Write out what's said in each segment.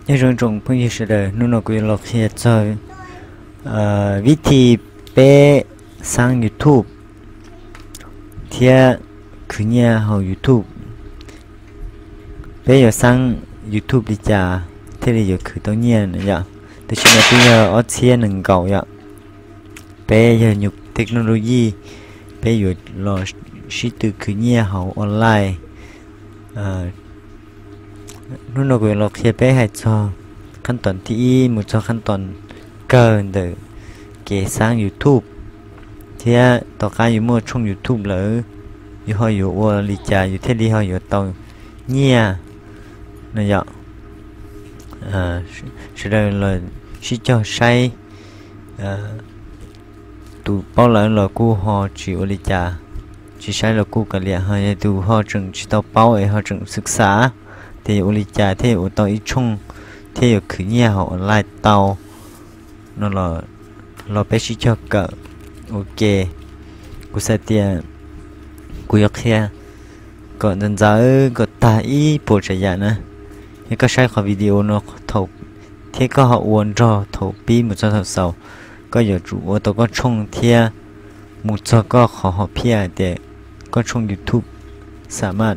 Nyob zoo tsoom phooj ywg sawv daws, hnub no kuv yuav los qhia txog vib thi peb xaab YouTube thiab khwv nyiaj hauv YouTube. Peb yuav xaab YouTube li cas thiaj li yuav khwv tau nyiaj na yom. Tam sim no twb yog ob txhiab nees nkaum yom. Peb yog nyuam technology, peb yuav los sib tw khwv nyiaj hauv online. Hnub no kuv yuav los qhia peb hais txog qhab toom thib ib mus txog qhab toom kawg ntawm kev xaab YouTube, thiab tom qab yus muaj tshooj YouTube lawm, yus ho yuav ua li cas yus thiaj li ho yuav tau nyiaj no yom. Sawv daws los sib cog saib, tus paub lawm los kuj ho tsis ua li cas, tsis saib los kuj kav liam, ho yog tus ho tseem tsis tau paub es ho tseem xwm xam tias yuav ua li cas thiaj yuav ua tau ib tshooj thiab yuav khwv nyiaj hauv online tau no los peb sib cog kawm ua ke. Kuv xav tias kuv yuav qhia kom ntxaws ntxaws kom tag ib puas tsav yam na. Yog koj saib qhov video no thaum, thiab koj ho ua nrog thaum pib mus txog thaum xaus, koj yuav tsum ua tau koj tshooj thiab mus txog koj qhov hom phiaj hais tias koj tshooj YouTube xam maj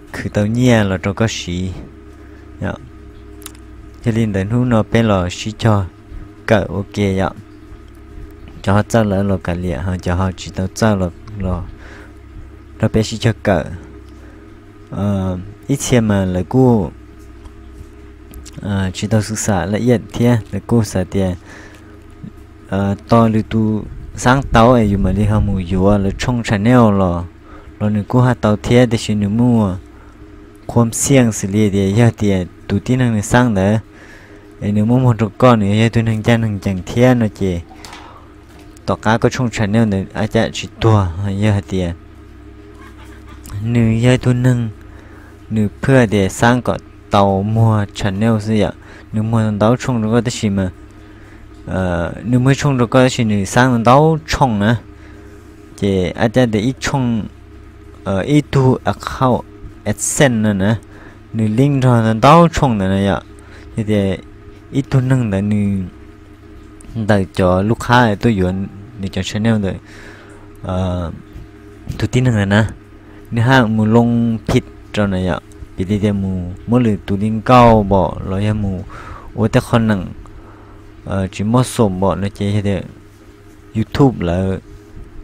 khwv tau nyiaj los rau koj siv. Yog li ntawd hnub no peb los sib cog kawm ua ke yom. Cov ho txawj lawm los kav liam, ho cov ho tsis tau txawj los peb sib cog kawm. Ib txhia mas lawv kuj tsis tau xwm xam laj iaj thiab, lawv kuj xav tias tos lwm tus xaab tau es yus mam li ho mus yuav lawv tshooj channel los, los nws kuj haj tau thiab, tiam sis nws muaj qhuam xiaj xws li tias yog tias tus tib neeg nws xaab ntawd es nws muab muag rau koj, nws yog tus neeg ncaj neeg ncees thiab no ces tom qab koj tshooj channel ntawd ab cam tsis tuag. Yog hais tias nws yog ib tug neeg, nws phwj tias xaab kom tau muag channel xwb yom, nws muag ntau tshooj rau koj tab sis mas nws muag tshooj rau koj tab sis nws xaab ntau tshooj na, ces ab cam tias ib tshooj, ib tug account AdSense no na, nws link nrog ntau tshooj ntawd na yom. Yog tias ib tug neeg ntawd nws ntawm cov lub qhab tuaj yuav nws cov channel ntawm tus tib neeg ntawd na, nws haj mus loo phim rau na yom, piv li tias mus muab lwm tus li nkauj npaum los yog mus ua tej qho neem tsis muaj xoom npaum no ces yog tias YouTube lawv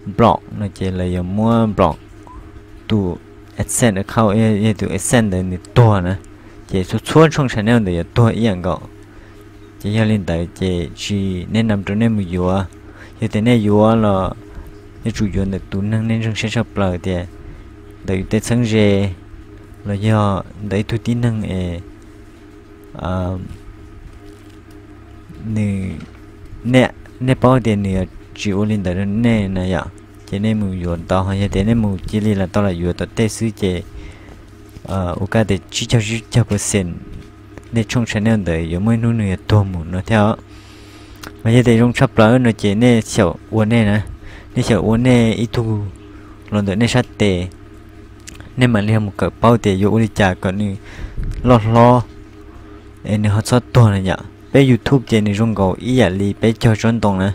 block no ces lawv yuav muab block tus AdSense account, yog tus AdSense ntawd nws tuag na, ces txhua txhua tshooj channel ntawd yuav tuag ib yam nkaus. Ces yog li ntawd ces tsis nes nam rau nej mus yuav. Yog tias nej yuav los nej tsum yuav ntawm tus neeg nej ntseeg siab tshaj plaws tias ntawm yus tej txheeb ze los yog ntawm ib tug tib neeg es nws, nej paub tias nws yuav tsis ua li ntawd rau nej na yom, ces nej mus yuav tau. Ho yog tias nej mus cia li los tau los yuav tom tej xwb ces ua kaj tias tsib caug tsib caug percent nej tshooj channel ntawd yuav muaj ib hnub nws yuav tuag mus no thiab os. Mas yog tias zoo tshaj plaws no ces nej xyaum ua nej na, nej xyaum ua nej ib tug los ntawm nej sab tes, nej mam li ho mus kawm paub tias yuav ua li cas kom nws loj hlob es nws ho txhob tuag na yom. Peb YouTube ces nws zoo nkaus ib yam li peb cog tsob ntoo na.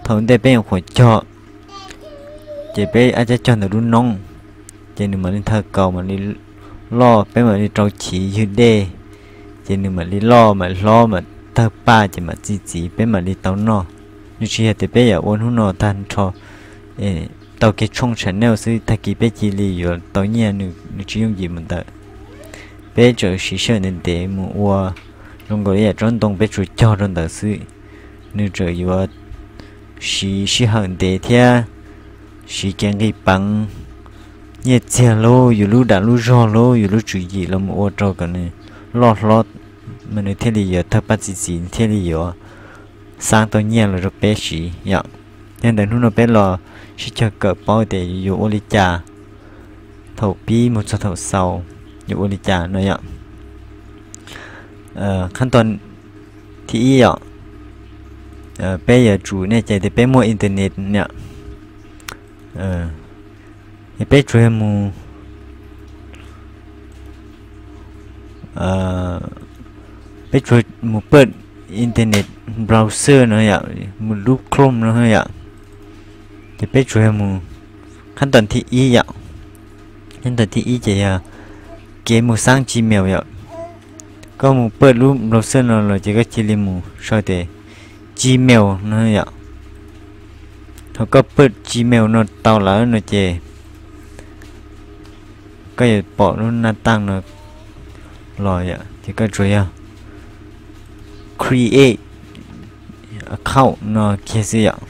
Thaum ntej peb nyuam qhuav cog ces peb ab cab cog ntawm lub noob, ces nws mam li nthawv kaus mam li loj, peb mam li rau chiv ywg dej, ces nws mam li loj mam hlob mam tawg paj ces mam txi txiv peb mam li tau noj. Nws tsis yog tias peb yuav ua hnub no tag nrho tau kiag tshooj channel xwb, tag kis peb cia li yuav tau nyiaj, nws tsis yooj yim mus ntawd. Peb txawm siv sij hawm ntev ntev mus ua zoo nkaus li yam tsob ntoo peb tsuas cog rau ntawd xwb, nws txawm yuav siv sij hawm ntev thiab siv kev nqis peev, nyiaj txiag lauj, yus lub dag lub zog lauj, yus lub tswv yim los mus ua rau kom nws loj hlob, mas nws thiaj li yuav tawg paj txi txiv, nws thiaj li yuav xaab tau nyiaj los rau peb siv yom. Yog ntawd hnub no peb los sib cog kawm paub tias yuav ua li cas, thaum pib mus txog thaum xaus yuav ua li cas no yom. Qhab toom thib ib yom, peb yuav tsum nej cais tias peb muaj internet yom. Yog peb tsuas yog mus, Peb tsuas mus pawj internet browser no yom, mus lub Chrome no yom. Ces peb tsuas yog mus qhab toom thib ib yom. Qhab toom thib ib ces yog kev mus xaab Gmail yom. Koj mus pawj lub browser no los ces koj cia li mus sau tias Gmail no yom. Thaum koj pawj Gmail no tau lawm no ces koj yuav pom lub naj taaj no los yom, ces koj tsuas yog create account no kiag xwb yom.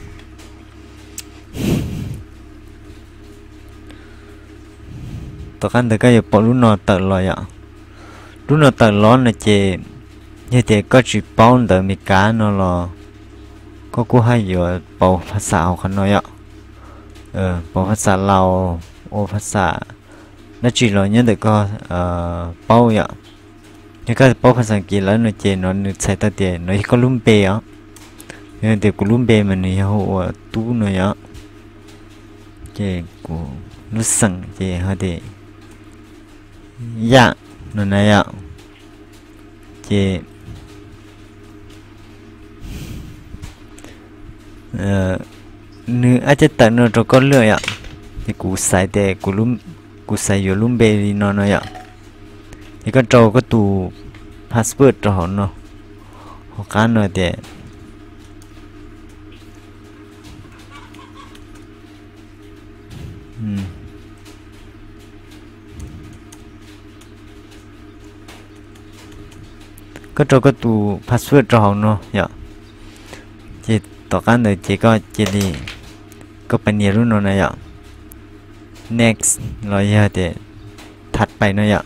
Tom qab ntawd koj yuav pom lub no tawm los yom. Lub no tawm los no ces yog tias koj tsis paub ntawv Meskas no los koj kuj haj yuav pauv phas xas hauv qhov no yom. Pauv phas xas Laus, ua phas xas dab tsi los nyob ntawm koj paub yom. Yog koj paub phas xas Kiv lawm no ces no nws txhais tau tias no yog koj lub npe os. Yog tias kuv lub npe mas nws yog hu ua Tub no yom. Ces kuv lub xeem ces hais tias Yaj no na yom. Ces nws ab cab tawm no rau koj lwaj yom. Ces kuv xaiv tias kuv xaiv yuav lub npe li no no yom. Ces koj rau koj tus password rau hauv no, hauv qab no tias koj rau koj tus password rau hauv no yom. Ces tom qab ntawd ces koj cia li, koj pais nias lub no na yom, next los yog tias thaj pais no yom.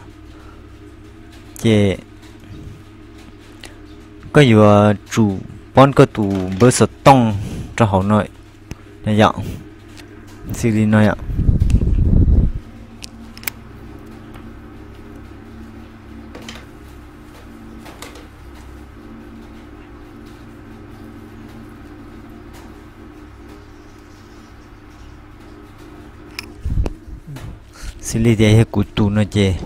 Ces koj yuav tsum poob koj tus npawb xov tooj rau hauv no na yom, xws li no yom. Xws li tias yog kuv tus no ces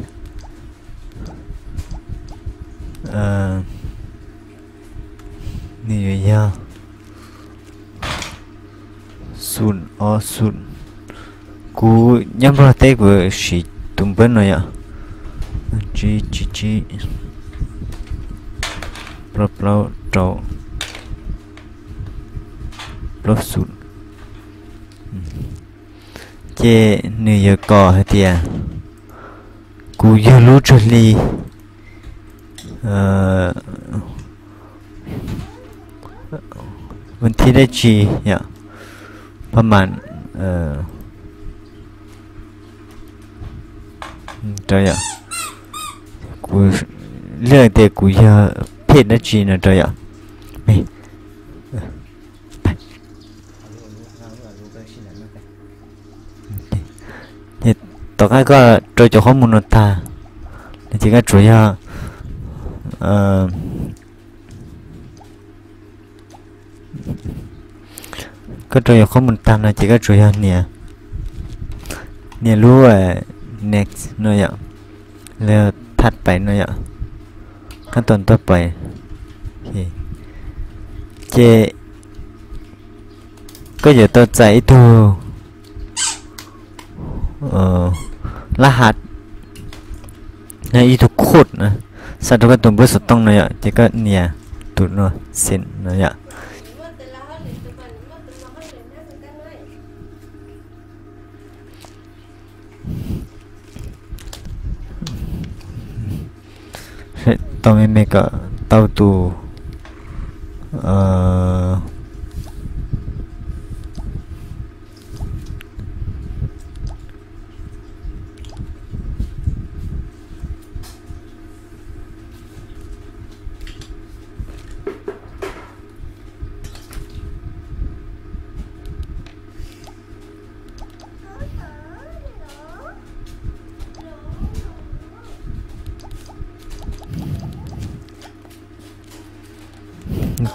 nws yuav yog xum ob xum. Kuv nyob Nplog teb kuv siv tus npawb no yom, tsib tsib tsib plaub plaub rau plaub xum. Ces nws yuav kom hais tias kuv yog lub tsag hli vas thib dab tsi yom, pab mas rau yom. Kuv liaj tias kuv yog phej dab tsi no rau yom. Ces tom qab koj rau cov qhob mus no tag no ces koj tsuas yog, koj rau cov qhob mus tag no ces koj tsuas yog nias, nias lub next no yom, los thaj pais no yom, qab tom ntoj pais. Ces koj yuav tau txais ib tug lab has, ib tug code na, xa rau koj tus npawb xov tooj no yom, ces koj nias tus no send no yom. Tau me me kom tau tus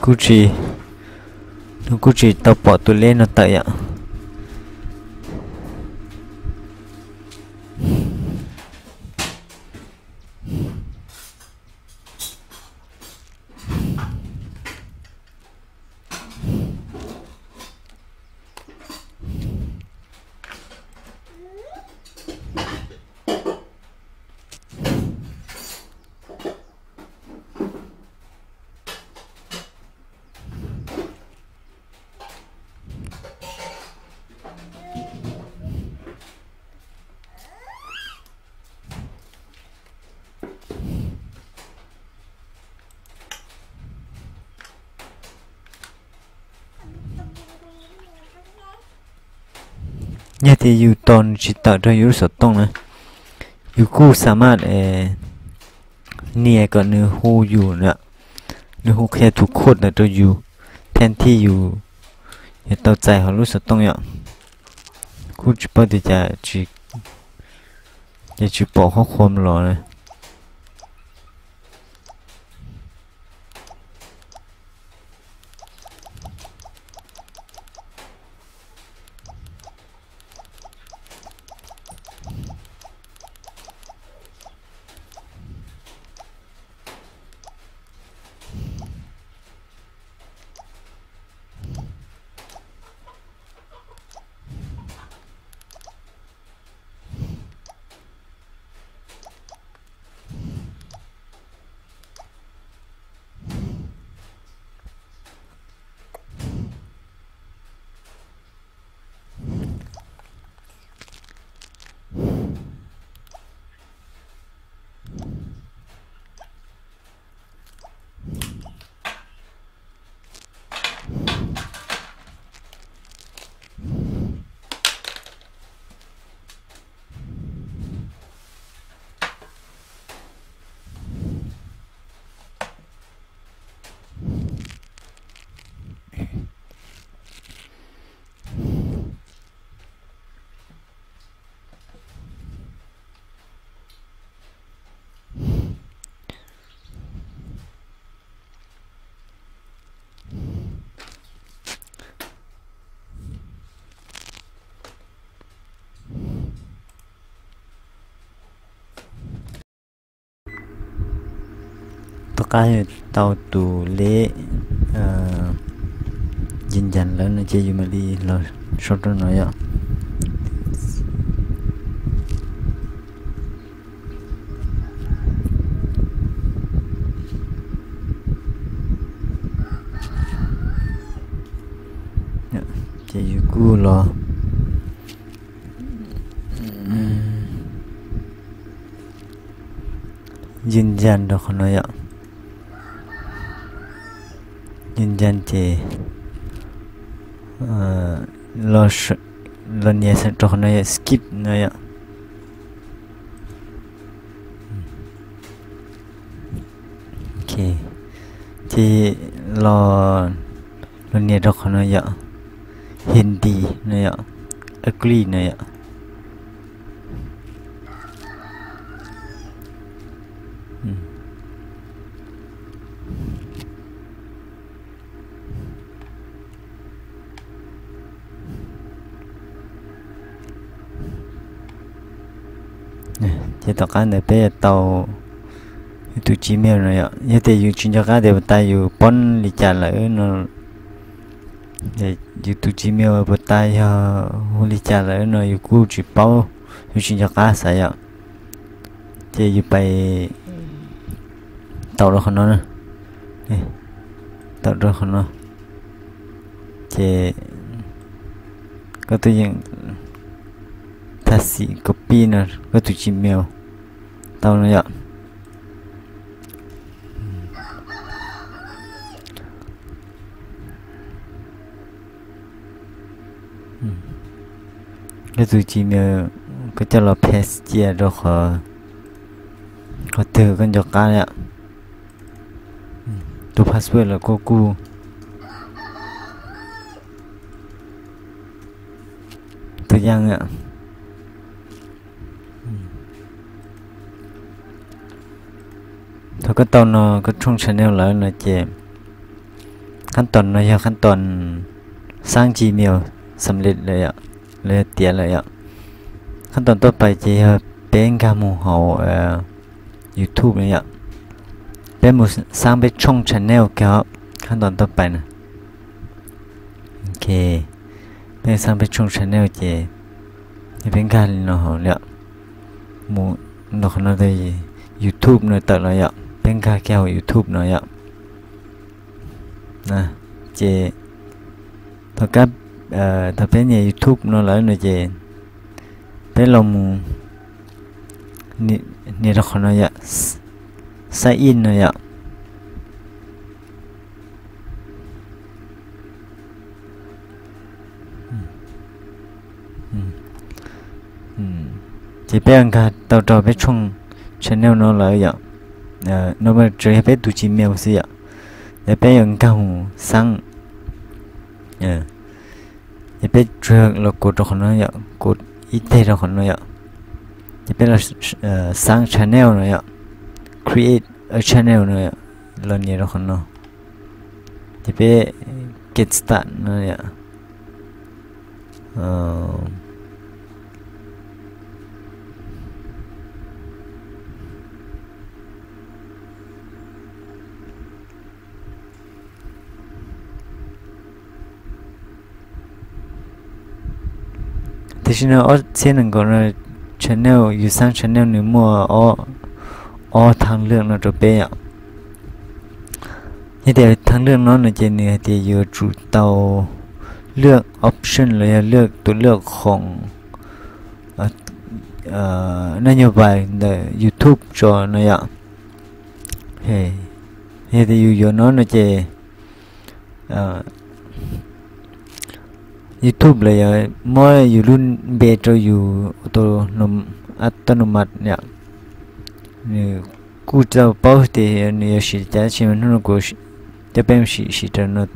Kuj tsis, nws kuj tsis tau pom tus lej no tawm yom. Yog tias yus tos nws tsis tawm rau yus lub xov tooj na, yus kuj xa maj nias kom nws hu yus na, nws hu qhia tus code ntawd rau yus, thaj thij yus yuav tau txais hauv lub xov tooj yom. Kuj tsis paub tias cas tsis, ces tsis pom qhob qhuam los na. Tom qab tau tus lej ncas ncas lawm no ces yus mam li los sau rau no yom. Ces yus kuj los ncas ncas rau qhov no yom. Ncas ncas ces los nias rau qhov no yom, skip no yom. Ces los, los nias rau qhov no yom, Hindi no yom, Ugly no yom. Ces tom qab ntawd peb yuav tau tus Gmail no yom. Yog tias yus tsis nco qab tias puas tas yus poob li cas lawm no, yus tus Gmail puas tas yog hu li cas lawm no yus kuj tsis paub, yus tsis nco qab xav yom. Ces yus pais tau rau qhov no, tau rau qhov no. Ces koj tuaj yeem thaj xim copy no koj tus Gmail tau no yom. Koj tus Gmail koj coj los paste cia rau qhov, qhov twg koj nco qab yom. Tus password los koj kuj tau yeej yom. Thaum koj tau no koj tshooj channel lawm no ces qab tom no yog qab tom xaab Gmail xam lij lawm yom, lawv yog tiav lawm yom. Qab tom tuaj pais ces yog peb nkag mus hauv YouTube no yom. Peb mus xaab peb tshooj channel kiag os, qab tom tuaj pais na. Ok, peb xaab peb tshooj channel ces peb nkag li no hauv yom. Mus nto qhov no, YouTube no tawm los yom, peb nkag kiag hauv YouTube no yom. Ces thaum peb nias YouTube no lawm no ces peb los mus nias rau qhov no yom, sign in no yom. Ces peb yuav nkag tau rau peb tshooj channel no lawm yom. No mas tsuas yog peb tus Gmail xwb yom. Ces peb yuav nkag mus xaab, ces peb tsuas los kuv rau qhov no yom, kuv ib teg rau qhov no yom. Ces peb los xaab channel no yom, create a channel no yom, los nias rau qhov no. Ces peb get start no yom. Tam sim no ob txhiab nees nkaum no, channel, yus xaab channel nws muaj ob, ob thaaj lwaj no rau peb yom. Yog tias thaaj lwaj no no ces nws hais tias yuav tsum tau lwaj option los yog lwaj tus lwaj khoom naj nyuj vais ntawm YouTube tso no yom. Yog tias yus yuav no no ces YouTube los yuav muab yus lub npe rau yus auto, auto no mas yom. Nws kuj tsis tau paub tias nws yuav siv li cas, tab sis mas hnub no kuv coj peb sim siv rau no,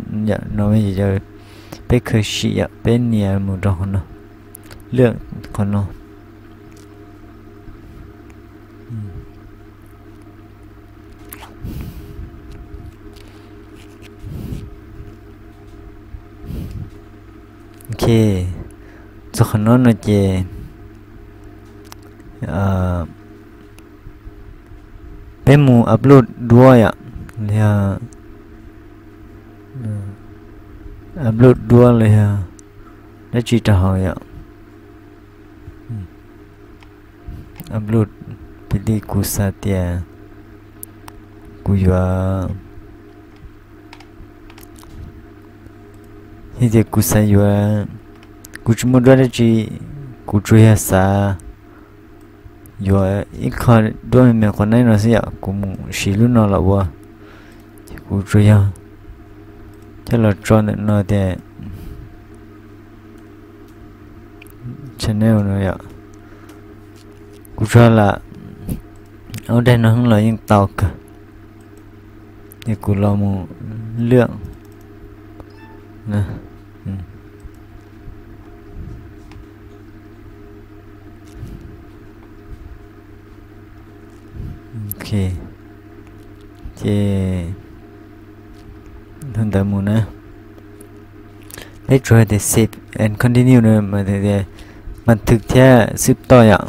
peb khaws sim yom, peb nias mus rau qhov no, lwaj qhov no. Ok, txog qhov no no ces peb mus upload duab yom, los yog upload duab los yog dab tsi rau hauv yom. Upload, piv li kuv xav tias kuv yuav, yog tias kuv xav yuav, kuv tsis muaj duab dab tsi, kuv tsuas yog xav yuav ib qho duab me me qhov nab no xwb yom, kuv mus siv lub no los ua. Ces kuv tsuas yog coj los tso ntawm no tias channel no yom. Kuv tsuas lam ua daim no los yeej tau kawg. Ces kuv los mus lwaj. Ok, ces ntawd mus na, peb tsuas hais tias save and continue no mas tias mas thwm thiab xwb toj yom.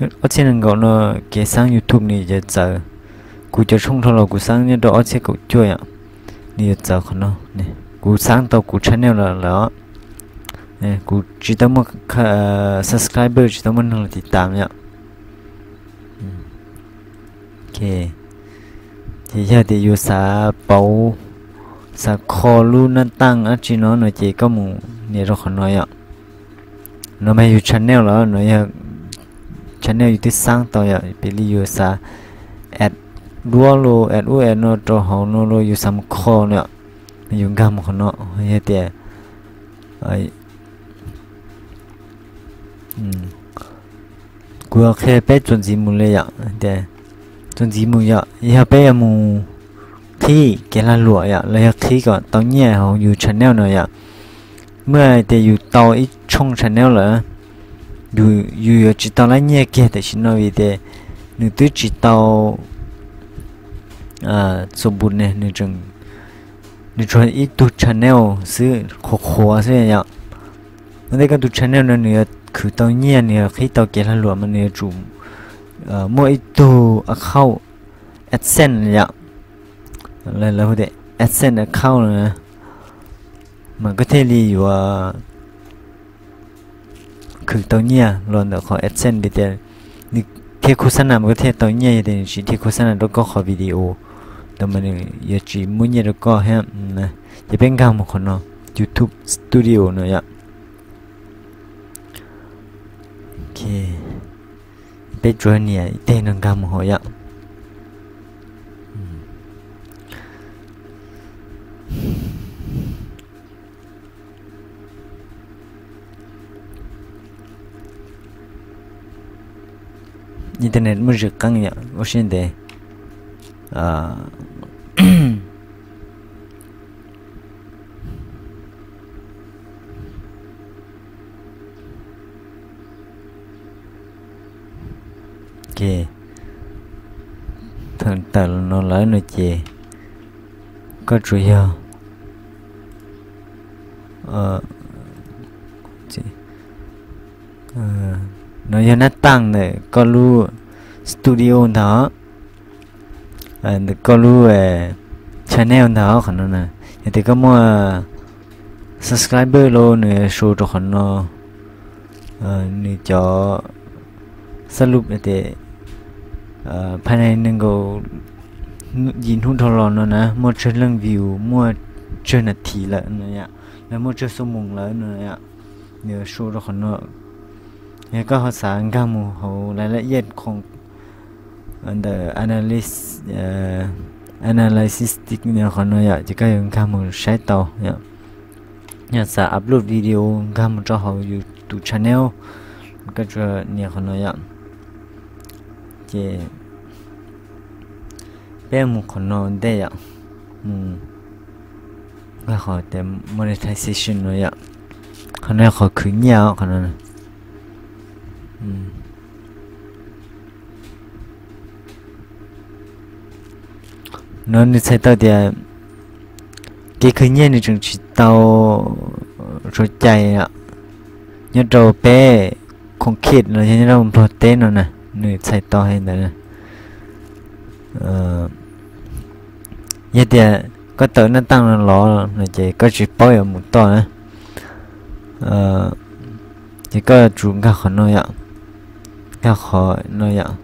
Ob txhiab nees nkaum no kev xaab YouTube nws yuav txawv. Kuv cov tshooj dhau los kuv xaab nyob rau ob txhiab kaum cuaj yom, nws yuav txawv qhov no. Kuv xaab tau kuv channel lawm os. Kuv tsis tau muaj subscriber, tsis tau muaj neeg los tiv tam yom. Ces yog tias yus xav pauv, xav kho lub nab taaj dab tsi no no ces koj mus nias rau qhov no yom. No mas yus channel los no yog channel yus twb xaab tau yom, piv li yus xav add duab los add ub add no rau hauv no los yus xav mus kho no yom, yus nkag mus qhov no. Yog tias kuv qhia peb txuas ntxiv mus li yom, txuas ntxiv mus yom, yog peb yuav mus qhib kev lag luam yom, los yog qhib kom tau nyiaj hauv yus channel no yom. Muaj tias yus tau ib tshooj channel lawm, yus yuav tsis tau lab nyiaj kiag tam sim no vim tias nws twb tsis tau txuas npus ne, nws tsuas ib tug channel xwb, qhuav qhuav xwb yom. Ua ntej koj tus channel no nws yuav khwv tau nyiaj, nws yuav qhib tau kev lag luam mas nws yuav tsum muaj ib tug account AdSense yom, lawv hu tias AdSense account no, mas koj thiaj li yuav khwv tau nyiaj los ntawm qhov AdSense vim tias nws dhia khos xab nas mas koj thiaj tau nyiaj, yog tias nws tsis dhia khos xab nas rau koj qhov video ntawd mas nws yuav tsis muaj nyiaj rau koj thiab. Ces peb nkag mus qhov no, YouTube Studio no yom. Peb tsuas nias ib teg no nkag mus hauv yom. internet muaj zim qeeb yom, ua siab ntev. Tawm los no lawm no ces koj tsuas yog, no yog nab taaj ntawm koj lub studio ntag, ntawm koj lub channel ntag qhov no na. Yog tias koj muaj subscriber los nws yuav show rau qhov no, nws cov xab lub tias phaj nees nees nkaum yim hnub dhau los no na muaj tsawg leej view, muaj tsawg nas this lawm no yom, los muaj tsawg xuab moos lawm no yom, nws yuav show rau qhov no. Yog koj ho xav nkag mus hauv laj laj yaj khoom ntawm analysis, analysis qhov no yom, ces koj yuav nkag mus saib tau yom. Yog xav upload video nkag mus rau hauv yus tus channel, koj tsuas nias qhov no yom. Ces peb mus qhov no ntej yom, mus nkag qhov tias monetization no yom. Qhov no yog qhov khwv nyiaj os, qhov no. No nws txhais tau tias kev khwv nyiaj nws tseem tsis tau tsuas cais nyob rau peb khoom khij los yog nyob rau Nplog teb no na, nws txhais tau hais ntawd. Yog tias koj tawm nab taaj no los no ces koj tsis paub yuav mus tod na, ces koj yuav tsum nkag qhov no yom, nkag qhov no yom.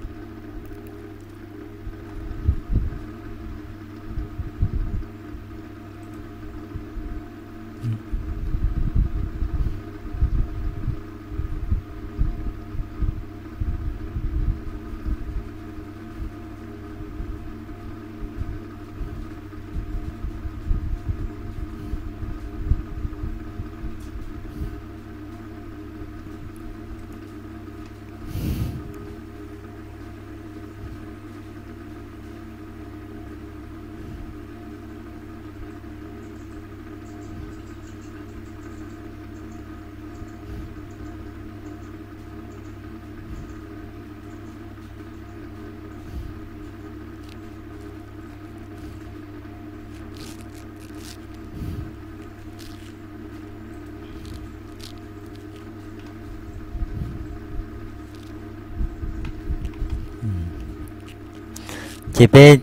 Ces peb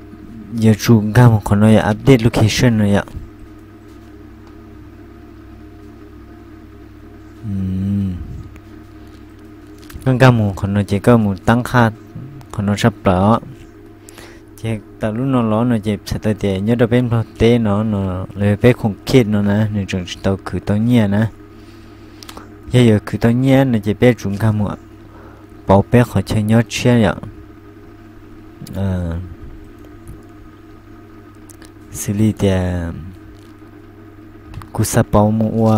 yuav tsum nkag mus qhov no yom, update location no yom. Koj nkag mus qhov no ces koj mus tab qhaj qhov no tshaj plaws os. Ces tawm lub no los no ces txhais tau tias nyob rau peb Nplog teb no no, los yog peb khoom khij no na, nws tseem tsis tau khwv tau nyiaj na. Yog yuav khwv tau nyiaj no ces peb tsum nkag mus pauv peb qhov chaw nyob tshiab yom. Xws li tias kuv xav pauv mus ua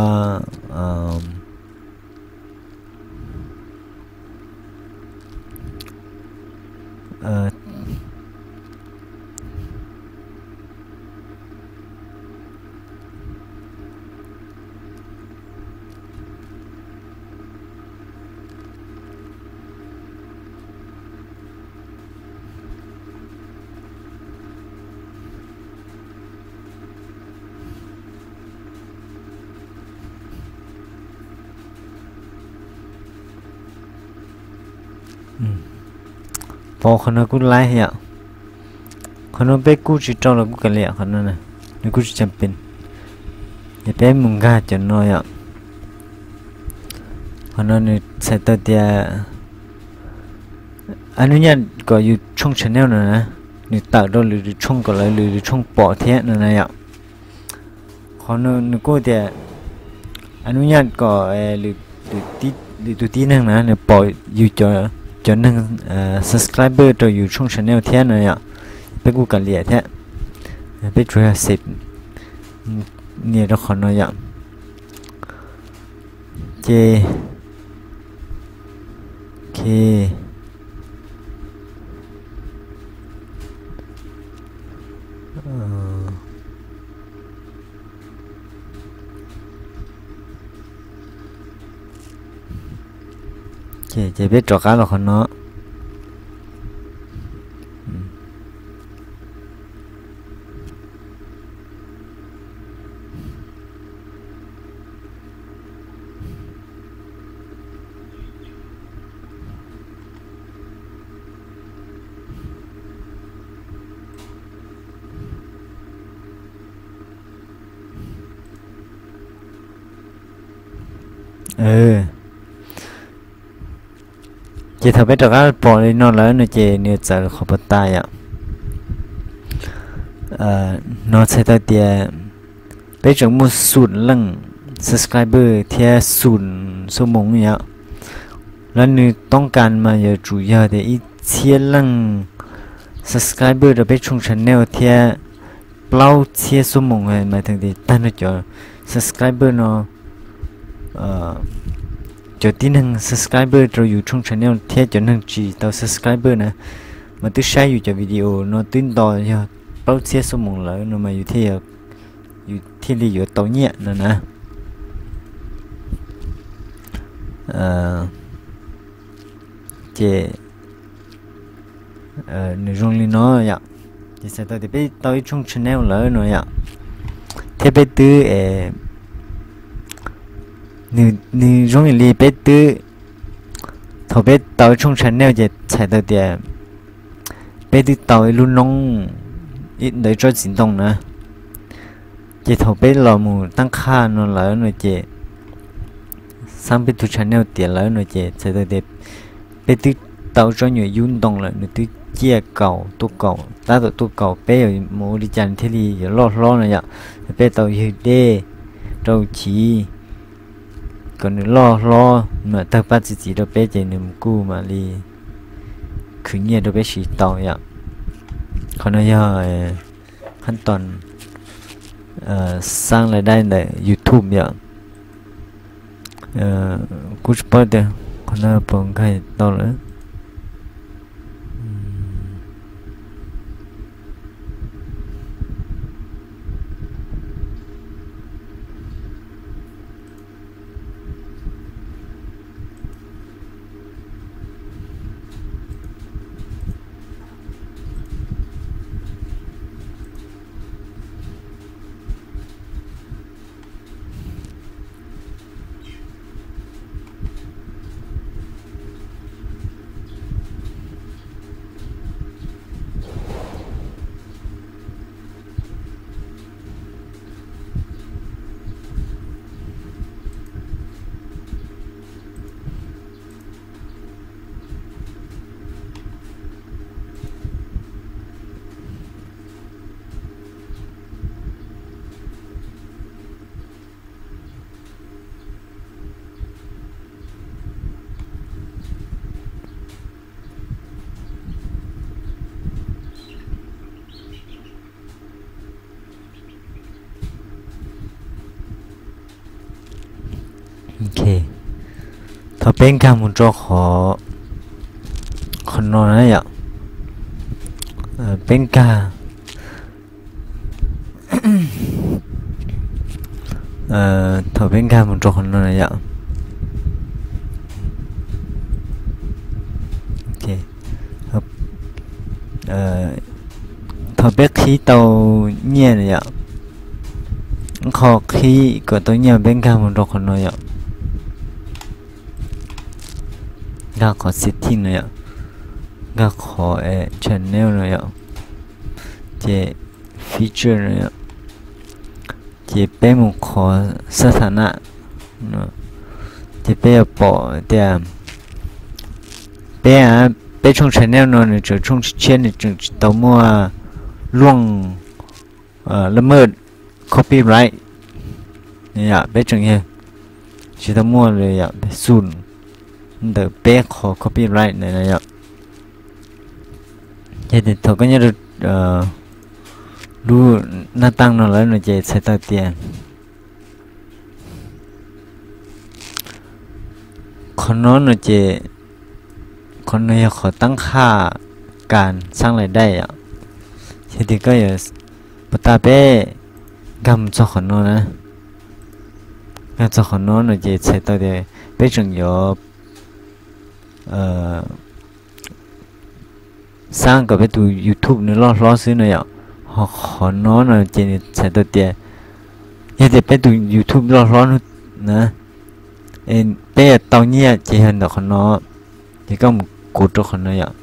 Pauv qhov no kuj laib yom. Qhov no peb kuj tsis rau los kuj kav liam, qhov no nws kuj tsis cam pes. Ces peb mus nkag cov no yom. Qhov no nws txhais tau tias a nub nyaj kom yus tshooj channel no na, nws tawm rau lwm tus tshooj kom lawv lwm tus tshooj pom thiab no na yom. Qhov no nws kuj tias a nub nyaj kom lwm tus tib neeg na nws pom yus cov neeg subscriber rau yus tshooj channel thiab no yom. Peb kuj kav liam thiab, peb tsuas yog xev nias rau qhov no yom. Ces, ok, Ces peb rov qab los qhov no. Ces thaum peb rov qab pom li no lawm no ces nws txawv qhov puas tas yom. No txhais tau tias peb tseem muaj xum leej subscriber thiab xum xuab moos yom. Lawv nws toob kas mas yuav tsum yog tias ib txhiab leej subscriber rau peb tshooj channel thiab plaub txhiab xuab moos mas tag no cov subscriber no, cov tib neeg subscriber rau yus tshooj channel thiab cov neeg tsis tau subscriber na, mas twb saib yus cov video no twb nto yog plaub txhiab xuab moos lawm no mas yus thiaj li yuav tau nyiaj no na. Ces nws zoo li no yom. Ces txhais tau tias peb tau ib tshooj channel lawm no yom, thiab peb twb, nws zoo li peb twb, thaum peb tau ib tshooj channel ces txhais tau tias peb twb tau ib lub noob ntawm tsob txiv ntoo na. Ces thaum peb los mus tab qhaj no lawm no ces xab peb tug channel tiav lawm no ces txhais tau tias peb twb tau tsob nyuam yub ntoo lawm, nws twb ciaj kaus tuaj kaus, tab tom tuaj kaus, peb yuav mus ua li cas nws thiaj li yuav loj hlob no yom. Peb tau ywg dej rau chiv kom nws loj hlob mam tawg paj txi txiv rau peb ces nws kuj mam li khwv nyiaj rau peb siv tau yom. Qhov no yog qhab toos xab lais dai ntawm YouTube yom. Kuv tsis paub tias qhov no puas nkag tau lawm. Ok, thaum peb nkag mus rau qhov, qhov no na yom, peb nkag, thaum peb nkag mus rau qhov no na yom, thaum peb qhib tau nyiaj na yom, qhov qhib kom tau nyiaj peb nkag mus rau qhov no yom, nkag qhov setting no yom, nkag qhov channel no yom, ces feature no yom, ces peb mus qhov xab tha na, ces peb yuav pom tias peb, peb tshooj channel no nws tseem tshooj tshiab, nws tseem tsis tau muaj luaj laj maj copyright, peb tseem yog tsis tau muaj li yom, xum ntawm peb qhov copyright na yom. Ces thaum koj nyob rau lub naj tag no lawm no ces txhais tau tias qhov no no ces qhov no yog qhov tab qhaj kas xab lais dai yom. Ces tias koj yuav puas tas peb nkag mus txog qhov no na, nkag txog qhov no no ces txhais tau tias peb tseem yuav xab kom peb tus YouTube nws loj hlob xwb no yom. Ho qhov no no ces nws txhais tau tias yog tias peb tus YouTube loj hlob na, peb yuav tau nyiaj ces yog ntawm qhov no, ces koj mus kuv rau qhov no yom.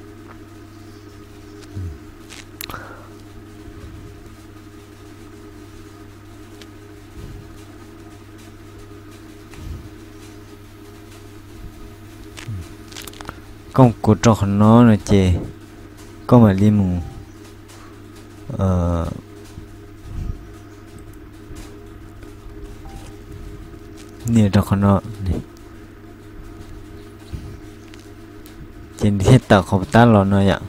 Koj mus kuv rau qhov no no ces koj mam li mus nias rau qhov no, ces nws thiaj tawm qhov tab los no yom.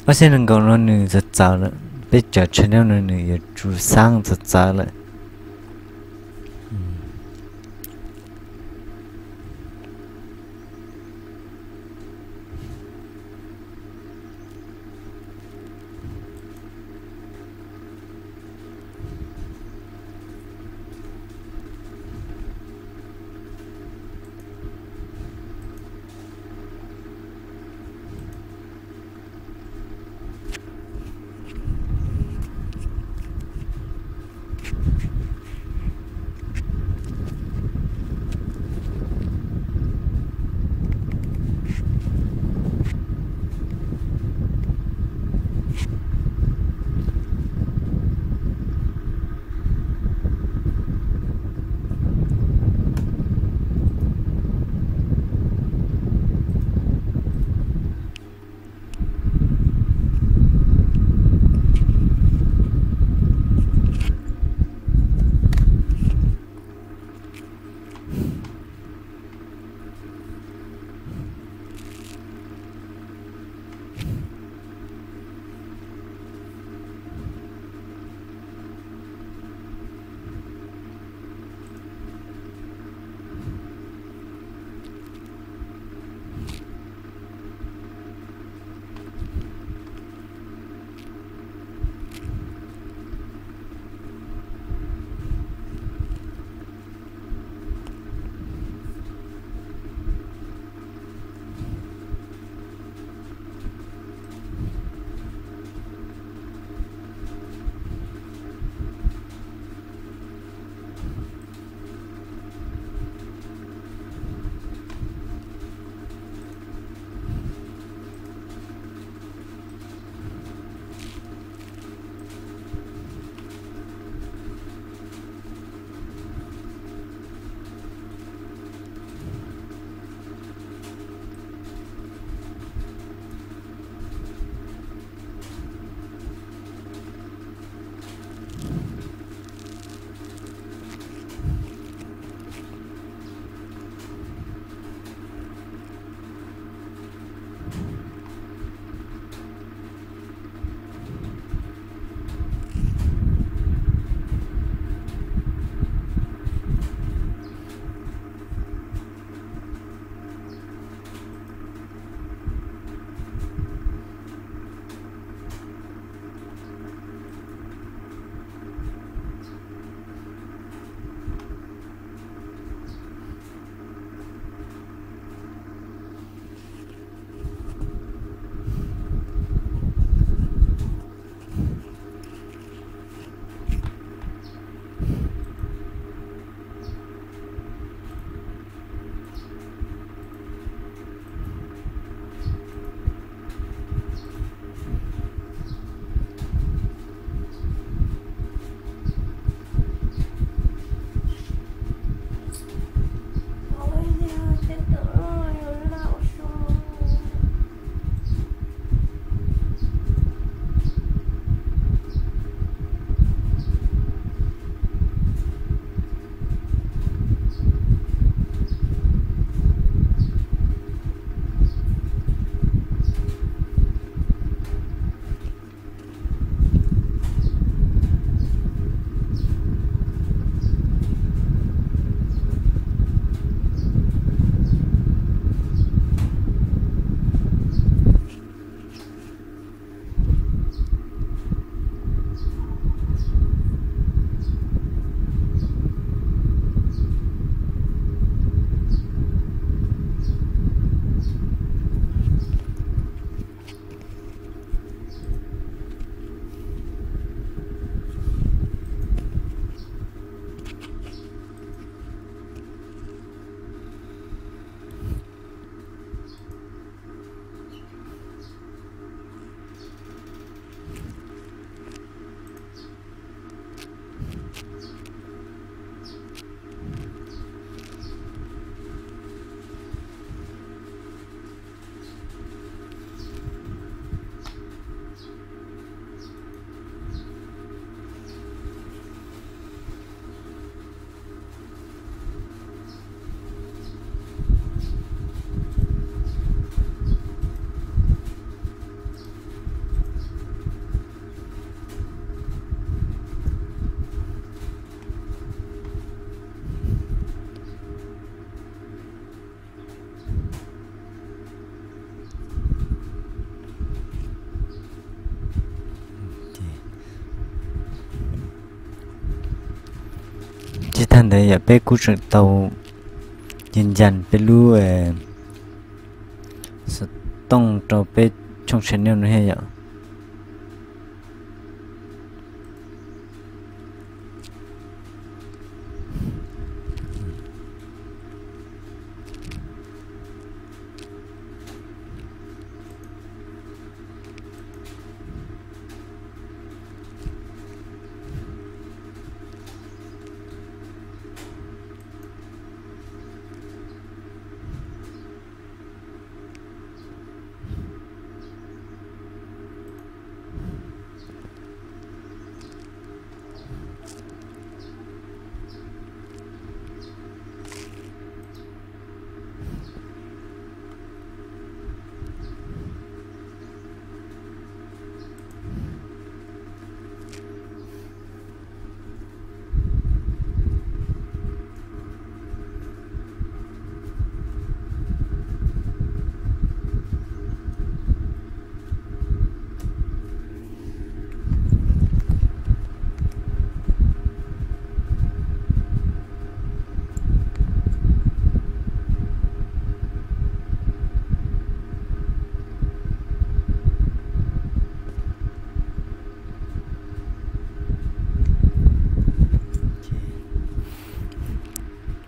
Ob xees nees nkaum no nws txawv txawv lawm, peb cov channel no nws yuav tsum xab txawv txawv lawm. Tsis tag ntawd yom, peb kuj tseem tau yws ncas peb lub xov tooj rau peb tshooj channel no thiab yom.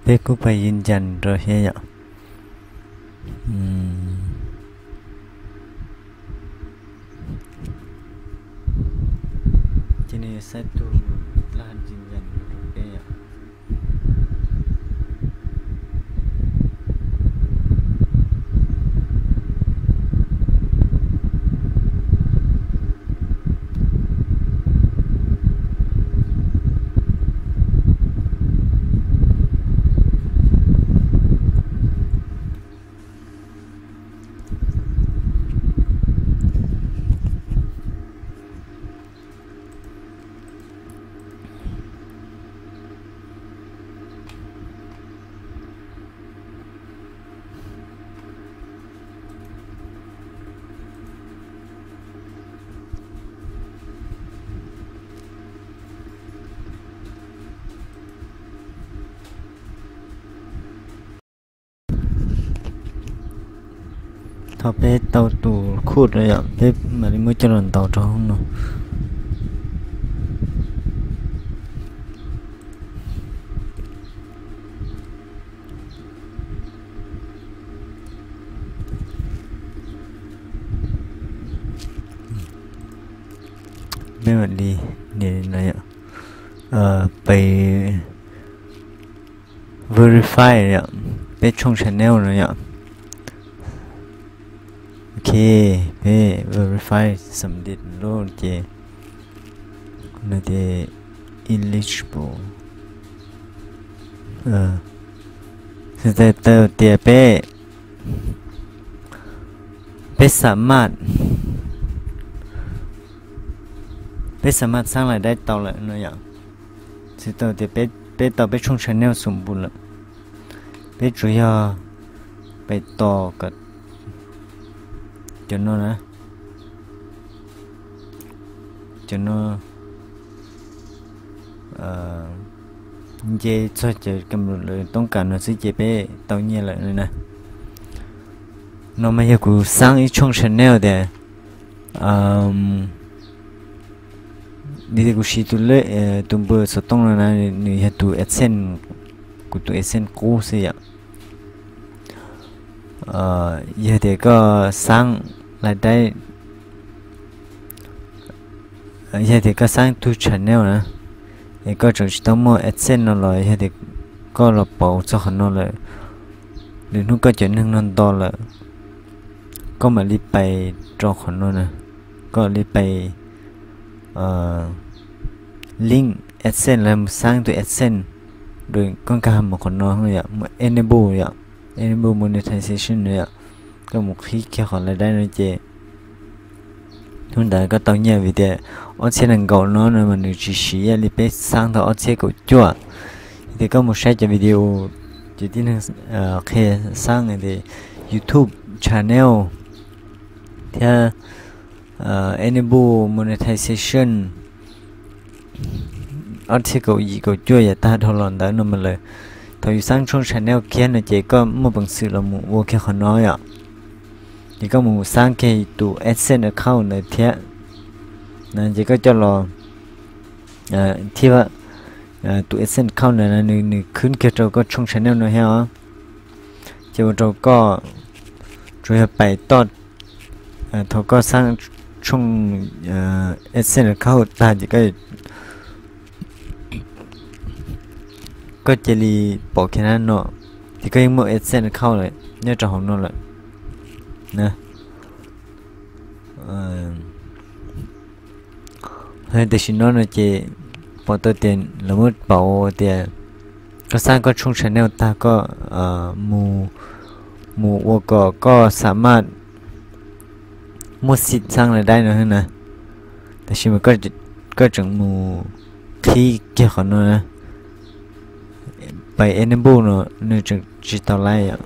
Peb kuj pais yws ncas rau thiab yom. Ces nws saib tus laj yws ncas rau peb yom. Thaum peb tau tus code no yom, peb mam li muab coj los ntaus rau hauv no. Peb mam li, no yom, peb verify yom, peb tshooj channel no yom. Ok, peb verify submit lawm ces no tias eligible. Tau tias peb, peb xam maj, peb xam maj xaab lais daib tau lawm no yom. Txhais tau tias peb tau peb tshooj channel xum npum lawm. Peb tsuas yog pais tos kom cov no na, cov no nce txog cov kam lus lawv toob kas no xwb ces peb tau nyiaj lawm na. No mas yog kuv xaab ib tshooj channel tias, vim tias kuv siv tus, tus npawb xov tooj no na, nws yog tus AdSense, kuv tus AdSense qub xwb yom. Yog tias koj xaab lais daib, yog tias koj xaab tug channel na, es koj tseem tsis tau muaj AdSense no los yog tias koj los pauv txog qhov no lawm, lwm hnub koj cov neeg no nto lawm, koj mam li pais rau qhov no na, koj li pais link AdSense los mus xaab tus AdSense, koj nkag mus qhov no yom, mus enable yom, enable monetization no yom, koj mus qhib kiag qhov lais daib no ces hnub ntawd koj tau nyiaj vim tias ob txhiab nees nkaum no no mas nws tsis siv li peb xaab tau ob txhiab kaum cuaj. Tias koj mus saib cov video ces tib neeg qhia xaab tias YouTube channel thiab enable monetization, ob txhiab kaum yim kaum cuaj yam tag dhau los ntawd no mas lawm. Thaum yus xaab tshooj channel kiag no ces koj muaj peev xwm los mus ua kiag qhov no yom. Ces koj mus xaab kiag tus AdSense account ntawd thiab, ces koj coj los thiab tus AdSense account ntawd nws khwb kiag rau koj tshooj channel no thiab os. Ces ua rau koj tsuas yog pais toj, thaum koj xaab tshooj AdSense account tag ces koj cia li pom kiag na no, ces koj yeej muaj AdSense account lawm nyob rau hauv no lawm na. Tam sim no no ces pom tau tias lawv muab pauv tias koj xaab koj tshooj channel tag koj mus ua kom koj xa maj muaj xim xaab lawv daib no na. Tab sis mas koj tseem mus qhib kiag qhov no na, pais enable no nws tseem tsis tau laib yom.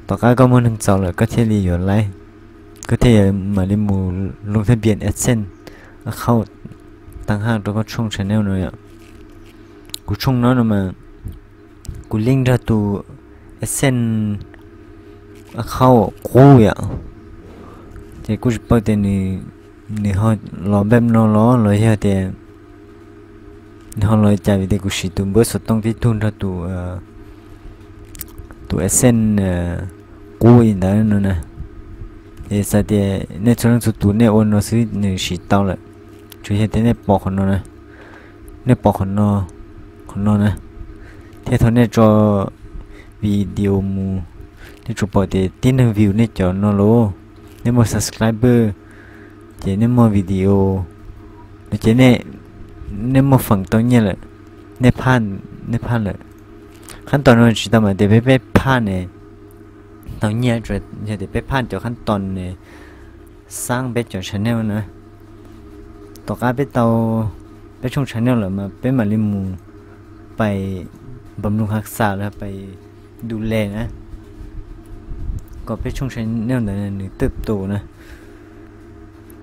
Tom qab koj muaj neeg txaus lawm koj thiaj li yuav laib, koj thiaj yuav mam li mus lub thab npias AdSense account taag haj rau koj tshooj channel no yom. Kuv tshooj no no mas kuv link nrog tus AdSense account qub yom. Ces kuj tsis paub tias nws ho los npaj no los los yog tias nws ho los cas vim tias kuv siv tus npawb xov tooj tib tug nrog tus AdSense qub li ntawd no na. Es xav tias nej txhua leej txhua tus nej ua no xwb nws siv tau lawm. Tsuas yog tias nej pom qhov no na, nej pom qhov no, qhov no na, thiab thaum nej tso video mus, nej tsuas pom tias tib neeg view nej cov no lauj, nej muaj subscriber, ces nej muaj video no ces nej muaj feem tau nyiaj lawm, nej phaj, nej phaj lawm. Qhab tos no tsis tau mas tias peb, peb phaj ne tau nyiaj, tsuas yog tias peb phaj cov qhab tos ne xaab peb cov channel na. Tom qab peb tau peb tshooj channel lawm mas peb mam li mus pais npam lug hav xas los pais du le na, kom peb tshooj channel ntawd nws tawj tus na,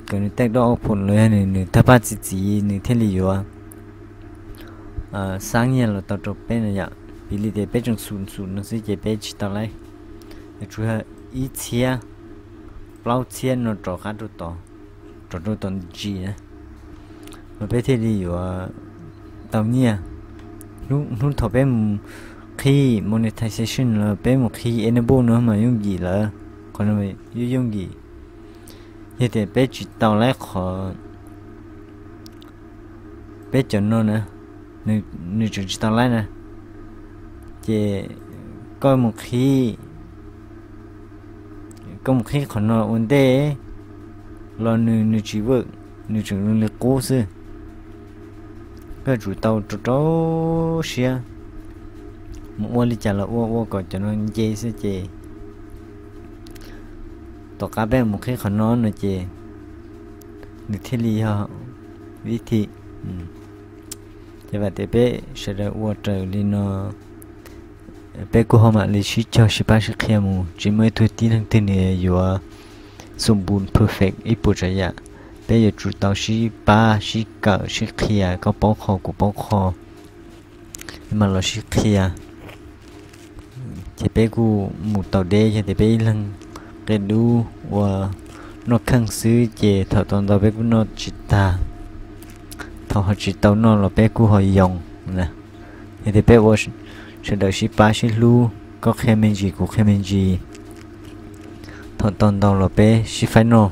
kom nws tawj doj phoom los yog nws thawj paj txi txiv nws thiaj li yuav xaab nyiaj los tau rau peb no yom. Piv li tias peb tseem xum xum no xwb ces peb tsis tau laib, tsuas yog ib txhiab plaub txhiab no rov qab rau tod, rov rau tom ntsis na, mas peb thiaj li yuav tau nyiaj. Hnub thaum peb mus qhib monetization los peb mus qhib enable no mas yooj yim lawm, qhov no yooj yooj yim. Yog tias peb tsis tau laib qhov peb cov no na, nws tseem tsis tau laib na, ces koj mus qhib, koj mus qhib qhov no ua ntej los nws, nws tsis work, nws tseem li qub xwb. Koj tsum tau rau rau siab mus ua li cas los ua, ua kom cov no nce xwb ces tom qab peb mus qhib qhov no no ces nws thiaj li yog vib thi. Ces vam tias peb sawv daws ua raws li no, peb kuj ho mam li sib cog sib pab sib qhia mus, tsis muaj ib tug tib neeg twg nws yuav xum npus perfect ib puas tsav yam. Peb yuav tsum tau sib pab sib kawm sib qhia, koj paub qhov kuv paub qhov, mam los sib qhia. Ces peb kuj mus tau deb, yog tias peb ib leeg qia dub ua noj kheej xwb ces thaum tau ntau peb kuj noj tsis tag, thaum ho tsis tau noj los peb kuj ho yoo na. Yog tias peb ua sawv daws sib pab sib hlub, koj qhia me ntsis kuv qhia me ntsis, thaum tau ntau los peb sib faib noj,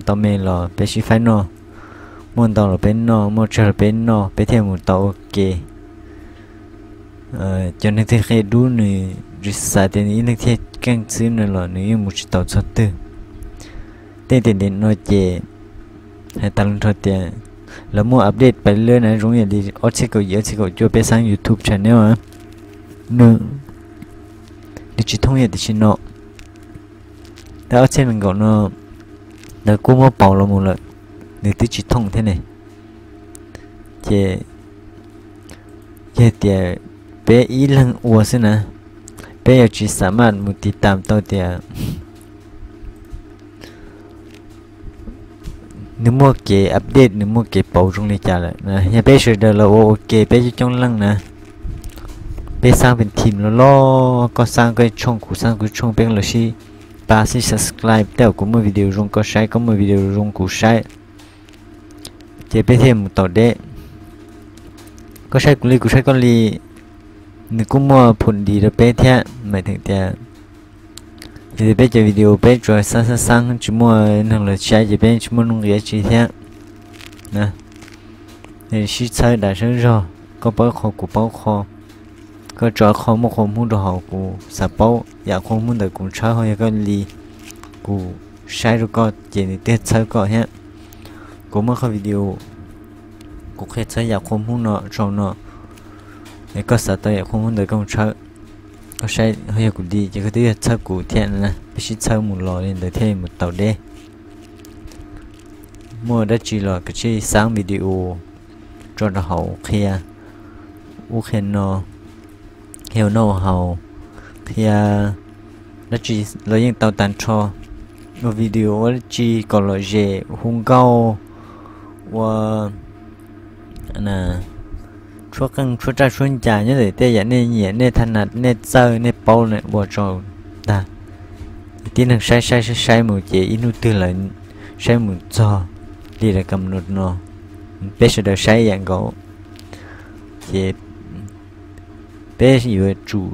tau me los peb sib faib noj, muaj ntau los peb noj, muaj tsawg los peb noj, peb thiaj mus tau ua ke. Cov neeg twg qia dub nws tsis xav tias nws ib leeg thiaj keej xwb no los nws yeej mus tsis tau txog twg. Tej tiam nim no ces hais tas los nrho tias lawv muaj update pais lawm na, zoo yam li ob txhiab kaum yim ob txhiab kaum cuaj peb xaab YouTube channel nws, nws tsis thooj yam tam sim no. Tab ob txhiab nees nkaum no lawv kuj muab pauv los mus lawm, nws twb tsis thooj thiab ne. Ces yog tias peb ib leeg ua xwb na, peb yuav tsis xav maj mus tiv tam tau tias nws muaj kev update, nws muaj kev pauv zoo li cas lawm. Yog peb sawv daws los ua ua ke, peb coob coob leej na, peb xaab pes thim los los, koj xaab koj tshooj, kuv xaab kuv tshooj, peb los sib pab sib subscribe, tej zaum kuv muaj video zoo koj saib, koj muaj video zoo kuv saib, ces peb thiaj mus tau deb. Koj saib kuv li kuv saib koj li, nws kuj muaj phum dis rau peb thiab. Mas theem tias, yog tias peb cov video peb tsuas xaab xaab xaab tsis muaj neeg los saib ces peb tsis muaj nuj nqis tsi thiab. Sib txhawb dag sawb zog, koj paub qhov kuv paub qhov, koj tso qhov muaj qhov hmub rau hauv, kuv xav paub yam qhov hmub ntawd kuv tshawb, ho yog koj li kuv saib rau koj ces nws thiaj txhawb koj thiab. Kuv muaj qhov video kuv qhia txhawb yam qhov hmub no tso no, es koj xav tau yam qhov hmub ntawd koj mus tshawb, koj saib ho yog kuv li ces koj twb yog txhawb kuv thiab na. Peb sib txhawb mus los li ntawd thiaj mus tau deb. Muaj dab tsi los kav tsij xaab video tso rau hauv qhia ub qhia no, qhia ua noj ua haus, qhia dab tsi los yeej tau tag nrho. Ua video ua dab tsi kom lom zem, hu nkauj, ua tshuab qeej tshuab raj tshuab ncas, nyob ntawm tej yam nej nyiam, nej tha nas, nej txawj, nej paub ua tso ntag. Tib neeg saib saib saib saib mus ces ib hnub twg lawv saib mus txog li lawv kam no, peb sawv daws saib yam nkaus, ces peb yuav tsum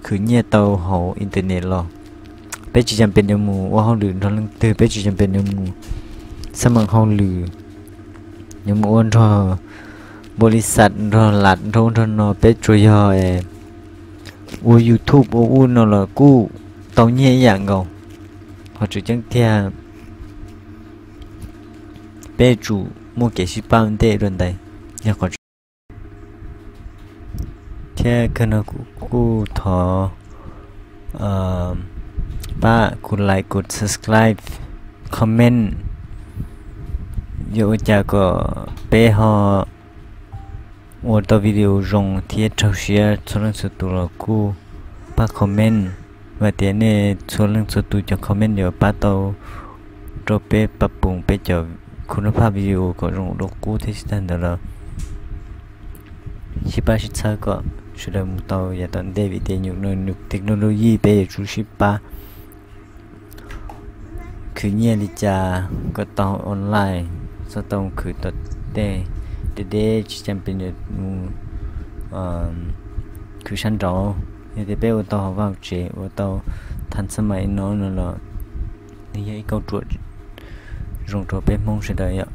khwv nyiaj tau hauv internet los. Peb tsis cas pes yuav mus ua hauj lwm nrog leej twg, peb tsis cas pes yuav mus xab meem hauj lwm, yuav mus ua nrog npaum li xav nrog lam nrog ub nrog no, peb tsuas yog ua YouTube ua ub no los kuj tau nyiaj ib yam nkaus. Qhov tseem ceeb tiag, peb tsum muaj kev sib pab ua ntej dua ntais, yog qhov tseem ceeb. Thiab kawg no kuv kuj thov pab kuv like, kuv subscribe, comment, yuav ua cas kom peb ho ua tau video zoo thiab raug siab txhua leej txhua tus los kuj pab comment. Vam tias nej txhua leej txhua tus cov comment yuav pab tau rau peb pab pum peb cov khub nab phaj video kom zoo dua qub thiab. Tsis tag ntawd los sib pab sib txhawb kom sawv daws mus tau yav tom ntej, vim tias nyuam no technology peb yuav tsum sib pab khwv nyiaj li cas kom tau online, txhob tau khwv tom tej deb deb, tsis cas pes yuav mus khwv sab nraud. Yog tias peb ua tau hauv vaj tsev, ua tau tha xab mais no no los nws yog ib kauj ruam zoo rau peb Hmoob sawv daws yom.